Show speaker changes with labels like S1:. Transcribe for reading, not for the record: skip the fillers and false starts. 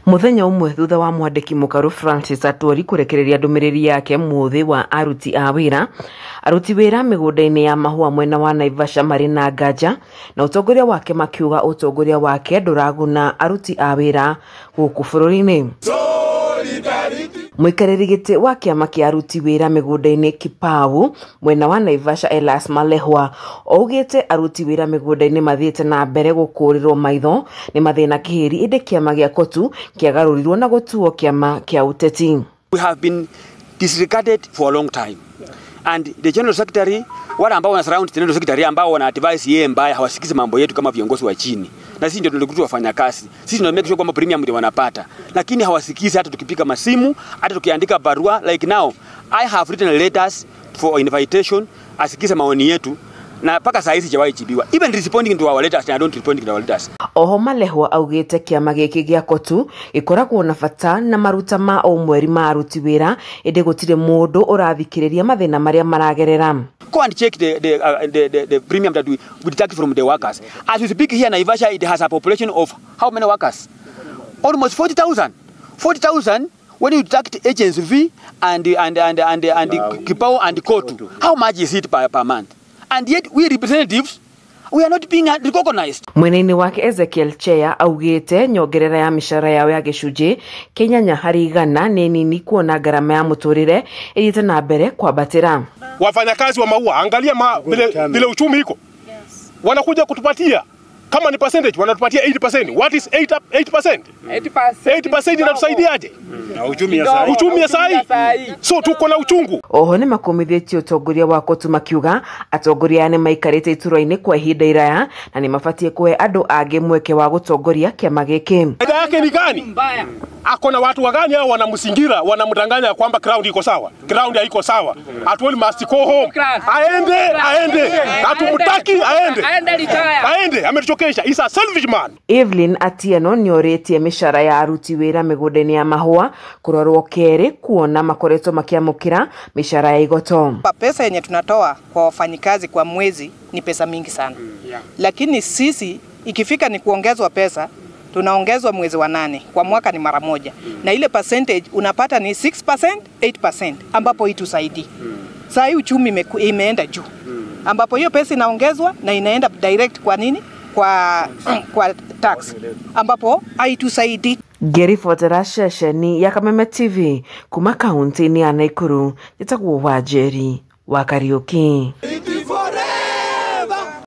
S1: Muthenya umwe thutha wa mwandiki mukaru Francis Atwoli kurekereria ndumiriri yake muthi wa aruti a wira aruti wira migunda-ini ya mahua mwena wa Naivasha mari na nganja na utongoria wake makiuga utongoria wake nduraguna aruti a wira guku bururi-ini. Mwikarĩri gĩtĩ wa kĩama kĩa aruti wĩra mĩgũnda-inĩ Kipau mwena wa Naivasha Elias Malehwa augĩte aruti wĩra mĩgũnda-inĩ mathiĩte na mbere gũkũrĩrwo maitho nĩ mathĩna kĩhĩri ĩndĩ kĩama gĩa COTU kĩagarũrirwo na gũtuo kĩama kĩa ũteti.
S2: We have been disregarded for a long time. And the general secretary, wale ambao wana surround general secretary ambao wana advise yeye mbaya hawasikizi mambo yetu kama viongozi wa chini. Na sisi ndio tulikuwa wafanya kazi. Sisi ndio make sure kwamba premium ndio wanapata. Lakini hawasikizi hata tukipiga masimu, hata tukiandika barua. Like now, I have written letters for invitation, asikize maoni yetu. Na paka saa hizi sijawahi jibiwa. Even responding to our letters, I don't respond to our letters.
S1: Oho Malehwa augite kiama giki gia COTU gikoragwo na bata na maruta ma o mweri ma aruti wira indi gutire mundu urathikiriria mathina maria maragerera.
S2: Go and check the premium that we deduct from the workers. As we speak here, Naivasha, it has a population of how many workers? Almost 40,000. 40,000 when you deduct agency fee and Kipau and COTU, how much is it per month? And yet we representatives, we are not being recognized.
S1: Mwenene wake Ezekiel Chea augite nyongerera ya mishahara yao ya gĩcunjĩ kĩa inyanya harĩ igana nĩ nini kuona ngarama ya mũtũrĩre ĩthiĩte na mbere kwambatĩra.
S3: Wafanyakazi wa maua, angalia vile uchumi iko. Yes. Wanakuja kutupatia kama ni percentage wanatupatia 80%. What is 8%? 8% inatusaidiaje?
S4: Na uchumi ya sahi.
S3: Uchumi ya sahi. So tuko na uchungu.
S1: Oho ni makomithĩtie utongoria wa COTU makiuga atongoria nĩ maikarĩte iturwa-inĩ kwa ihinda iraya na nĩ mabatie kuhe andũ angĩ mweke wa gũtongoria kĩama gĩkĩ.
S3: Faida yake ni gani? Ako na watu wagani hao wanamzingira, wanamdanganya kwamba ground iko sawa. Ground haiko sawa. Atwoli must go home. Aende, aende. Hatumtaki aende. Aende, ametuchokesha. He's a selfish man.
S1: Evelyn Atieno nĩorĩtie mĩcara ya aruti wĩra mĩgũnda-inĩ ya mahũa kũrorwo kerĩ kuona makoretwo makiamũkĩra mĩcara ya igoto.
S5: Pesa yenye tunatoa kwa wafanyikazi kwa mwezi ni pesa mingi sana. Lakini sisi ikifika ni kuongezwa pesa, tunaongezwa mwezi wa 8, kwa mwaka ni mara moja. Na ile percentage unapata ni 6%, 8% ambapo itusaidii. Saa hii uchumi imeenda juu. Ambapo hiyo pesa inaongezwa na inaenda direct kwa nini? Kwa tax ambapo haitusaidii.
S1: Ngĩribotera ceceni ya Kameme TV kuma kaunti-inĩ ya Nakuru, njĩtagwo Wanjeri wa Kariuki.